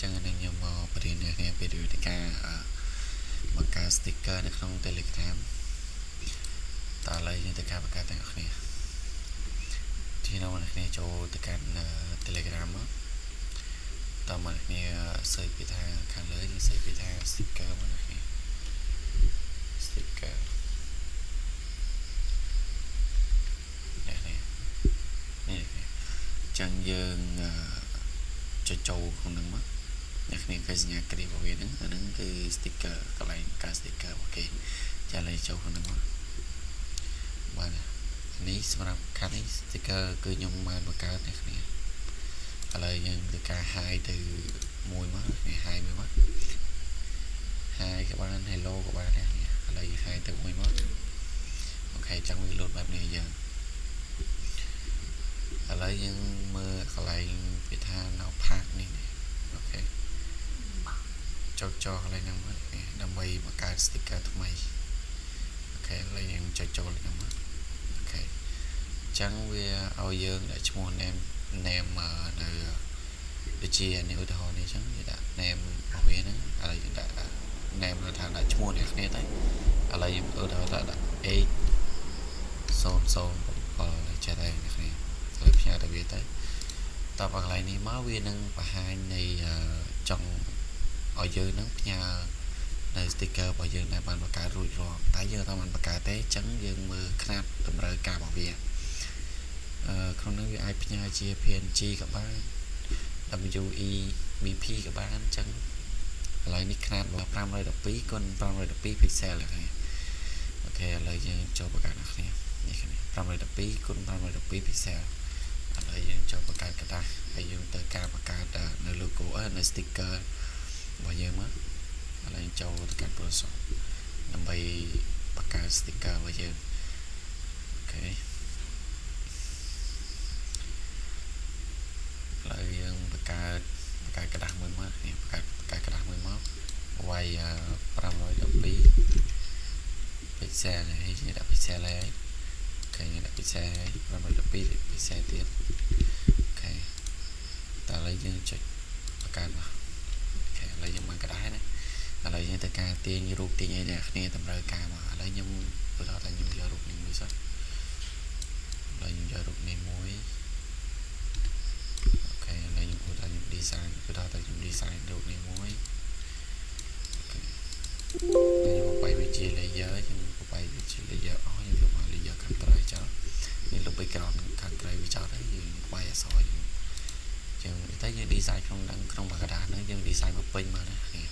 ចឹងនេះខ្ញុំមកបរៀនអ្នកគ្នាពីវិធីការបង្កើត sticker នៅក្នុង Telegram តើឥឡូវយើងទៅការបង្កើតទាំងអស់គ្នាទីនោះអ្នកគ្នាចូលទៅកាន់ Telegram មកតើមកអ្នកគ្នា search ពីថាខាងលើយើង search ពីថា sticker មកអ្នកគ្នា sticker អ្នកគ្នានេះចឹងយើងចុចចូលក្នុងហ្នឹងមកអ្នកគ្នាឃើញសញ្ញាគ្រីរបស់វាហ្នឹងអាហ្នឹងគឺ sticker កន្លែងការ sticker របស់គេចាឥឡូវចូលក្នុងហ្នឹងមកបាទនេះសម្រាប់ខាងនេះ sticker គឺខ្ញុំបានបង្កើតអ្នកគ្នាឥឡូវយើងធ្វើការ hi ទៅមួយមកនេះ hi មួយមក hi ក៏បាន hello ក៏បានដែរនេះឥឡូវយើង hi ទៅមួយមក OK ចឹងវាលោតបែបនេះយើងឥឡូវយើងមើលកន្លែងពាក្យថា notepad នេះ OK ចុចចូលកន្លែងហ្នឹងមកដើម្បីបង្កើត sticker ថ្មី OK ឥឡូវយើងចុចចូលហ្នឹងមក OK អញ្ចឹងវាឲ្យយើងដាក់ឈ្មោះ name នៅដូចជានេះឧទាហរណ៍នេះអញ្ចឹងយើងដាក់ name របស់វាហ្នឹងឥឡូវយើងដាក់ name ថាដាក់ឈ្មោះអ្នកគ្នាទៅឥឡូវយើងឧទាហរណ៍ដាក់ h 007ចេះតែអ្នកគ្នាឥឡូវផ្ញើទៅវាទៅតបកន្លែងនេះមកវានឹងបង្ហាញនៃចង់ឲ្យយើងនឹងផ្ញើនៅ sticker របស់យើងដែលបានបង្កើតរួចរាល់តែយើងអត់បានបង្កើតទេអញ្ចឹងយើងមើលຂະຫນាតតម្រូវការរបស់វាអឺក្នុងនោះវាអាចផ្ញើជា PNG ក៏បាន WEBP ក៏បានអញ្ចឹងឥឡូវនេះຂະຫນាតរបស់512គុណ512 pixel ហ្នឹង OK ឥឡូវយើងចូលបង្កើតអ្នកគ្នានេះគ្នា512គុណ512 pixel ឥឡូវយើងចូលបង្កើតក្រដាសហើយយើងទៅការបង្កើតនៅ logo នៅ sticker របស់យើងមកឥឡូវចូលទៅកាន់ Photoshop ដើម្បីបង្កើត sticker របស់យើង OK ឥឡូវយើងបង្កើតបង្កើតក្រដាសមួយមកនេះបង្កើតបង្កើតក្រដាសមួយមកវាយ512 pixel ហើយយើងដាក់ pixel ហើយ OK យើងដាក់ pixel ហើយ512 pixel ទៀត OK តើឥឡូវយើងចុចបង្កើតមក OK ឥឡូវយើងបានក្រដាសហើយណាឥឡូវយើងត្រូវការទាញរូបទាញអីអ្នកគ្នាតម្រូវការមកឥឡូវខ្ញុំឧទាហរណ៍ថាខ្ញុំយករូបនេះមួយសិនឥឡូវខ្ញុំយករូបនេះមួយ OK ឥឡូវខ្ញុំឧទាហរណ៍ខ្ញុំ design ឧទាហរណ៍ថាខ្ញុំ design រូបនេះមួយ OK ខ្ញុំបបាយវាជា layer ខ្ញុំបបាយវាជា layer អស់ខ្ញុំយកមក layer ខាងក្រោយចោលនេះលុប background ខាងក្រៅវាចោលហើយយើងបាយអក្សរយើងចឹងតែយើង design ក្នុងហ្នឹងក្នុងក្រដាសហ្នឹងយើង design មកពេញមកណានេះ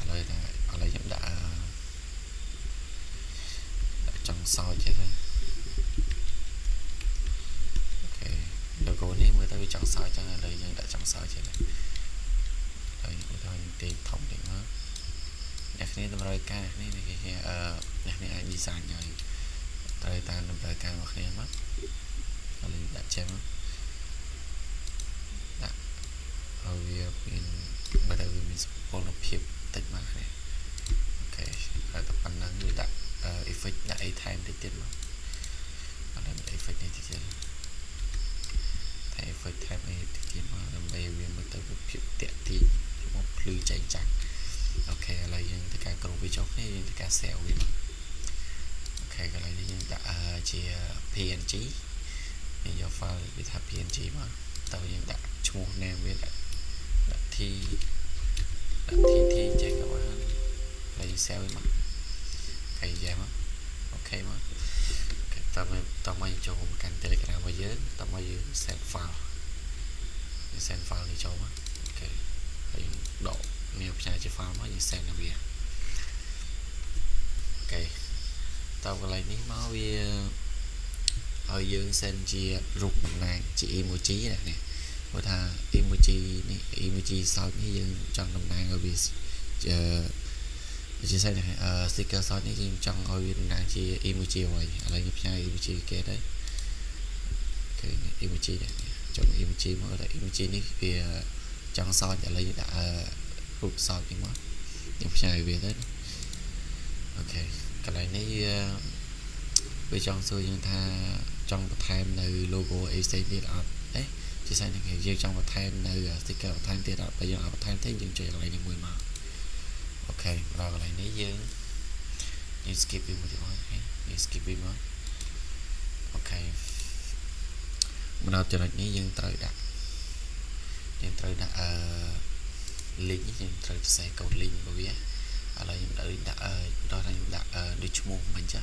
ឥឡូវថាឥឡូវខ្ញុំដាក់ដាក់ចង់សោចចេះទៅ OK logo នេះមើលទៅវាចង់សើចចឹងឥឡូវយើងដាក់ចង់សើចចេះទៅហើយឧទាហរណ៍ខ្ញុំទាញធំតិចមកអ្នកគ្នាតម្រូវការនេះគេអឺអ្នកគ្នាអាច design ឲ្យត្រូវតាមតម្រូវការរបស់គ្នាមកឥឡូវដាក់ចេះមកដាក់ឲ្យវាមានបើទៅវាមានសុពលភាពតិចមកគ្នា OK ហើយតែប៉ុណ្ណឹងវាដាក់ effect ដាក់អីថែមតិចទៀតមកអត់មាន effect នេះតិចទៀតតែ effect ថែមអីតិចទៀតមកដើម្បីវាមើលទៅភាពតាក់ទាញមកភ្លឺចែងចាំង OK ឥឡូវយើងធ្វើការគ្រប់វាចុះគ្នាយើងធ្វើការ save វាមក OK កន្លែងនេះយើងដាក់ជា PNG យើងយក file វាថា PNG មកតើយើងដាក់ឈ្មោះ name វាដាក់ដាក់ T ដាក់ TT ចេះក៏បានហើយ save វាមក OK យ៉ាមក OK មក OK តើតើមកចូលមកកាន់ Telegram របស់យើងតើមកយើង send file យើង send file នេះចូលមក OK ហើយដកនេះផ្ញើជា file មកយើង send ទៅវា OK តើកន្លែងនេះមកវាឲ្យយើង send ជារូបតំណាងជា emoji ណានេះព្រោះថា emoji នេះ emoji សោចនេះយើងចង់តំណាងឲ្យវាជាជាស្អីអឺ sticker សោចនេះយើងចង់ឲ្យវាតំណាងជា emoji អ្វីឥឡូវខ្ញុំផ្ញើ emoji គេទៅ OK emoji នេះចុច emoji មកតែ emoji នេះវាចង់សោចឥឡូវយើងដាក់រូបសោចនេះមកយើងផ្ញើវាទៅ OK កន្លែងនេះវាចង់សួរយើងថាចង់បន្ថែមនៅ logo អីផ្សេងទៀតអត់អេជាស្អីនេះយើងចង់បន្ថែមនៅ sticker sticker បន្ថែមទៀតអត់បើយើងអត់បន្ថែមទេយើងចុចកន្លែងនេះមួយមក OK មកដល់កន្លែងនេះយើងយើង skip វាមួយទៀតមកយើង skip វាមក OK មកដល់ចំណុចនេះយើងត្រូវដាក់អឺ link យើងត្រូវសរសេរកូដ link របស់វាឥឡូវខ្ញុំដាក់ដាក់អឺដល់ថាខ្ញុំដាក់ដូចឈ្មោះមិញចា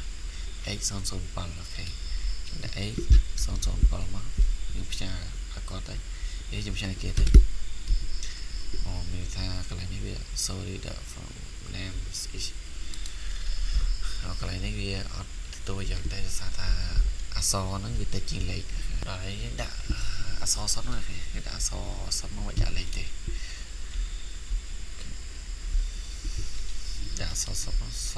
x007 OK ខ្ញុំដាក់ x007 មកយើងផ្ញើឲ្យគាត់ទៅនេះខ្ញុំផ្ញើគេទៅអូមានថាកន្លែងនេះវា sorry, the from name is កន្លែងនេះវាអត់ទទួលយ៉ាងតែសារថាអក្សរហ្នឹងវាតិចជាងលេខដល់ហើយយើងដាក់អក្សរសុទ្ធមកគេដាក់អក្សរសុទ្ធមកមិនដាក់លេខទេដាក់អក្សរសុទ្ធមកស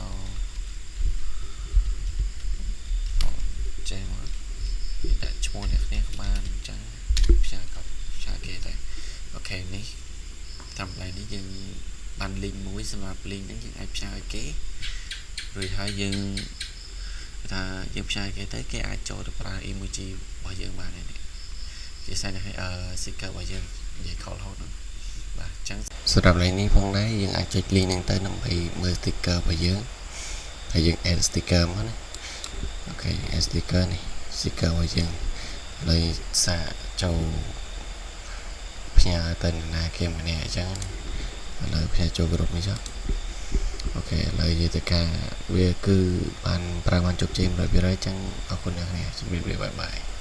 ចេះមកដាក់ឈ្មោះអ្នកគ្នាក៏បានអញ្ចឹងផ្ញើក៏ផ្ញើគេដែរ OK នេះតាមកន្លែងនេះយើងបាន link មួយសម្រាប់ link ហ្នឹងយើងអាចផ្ញើឲ្យគេរួចហើយយើងថាយើងផ្ញើគេទៅគេអាចចូលទៅប្រើ emoji របស់យើងបាននេះជាពិសេសនេះអឺ sticker របស់យើងនិយាយខលរហូតហ្នឹងបាទអញ្ចឹងសម្រាប់លេខនេះផងដែរយើងអាចចុច link ហ្នឹងទៅដើម្បីមើល sticker របស់យើងហើយយើង add sticker មកណា OK add sticker នេះ sticker របស់យើងឥឡូវសាកចូលផ្ញើទៅនរណាគេម្នាក់អញ្ចឹងណាឥឡូវផ្ញើចូលក្រុមនេះចុះ OK ឥឡូវនិយាយទៅការវាគឺបានប្រើបានជោគជ័យ100%អញ្ចឹងអរគុណអ្នកគ្នាជម្រាបលា bye bye.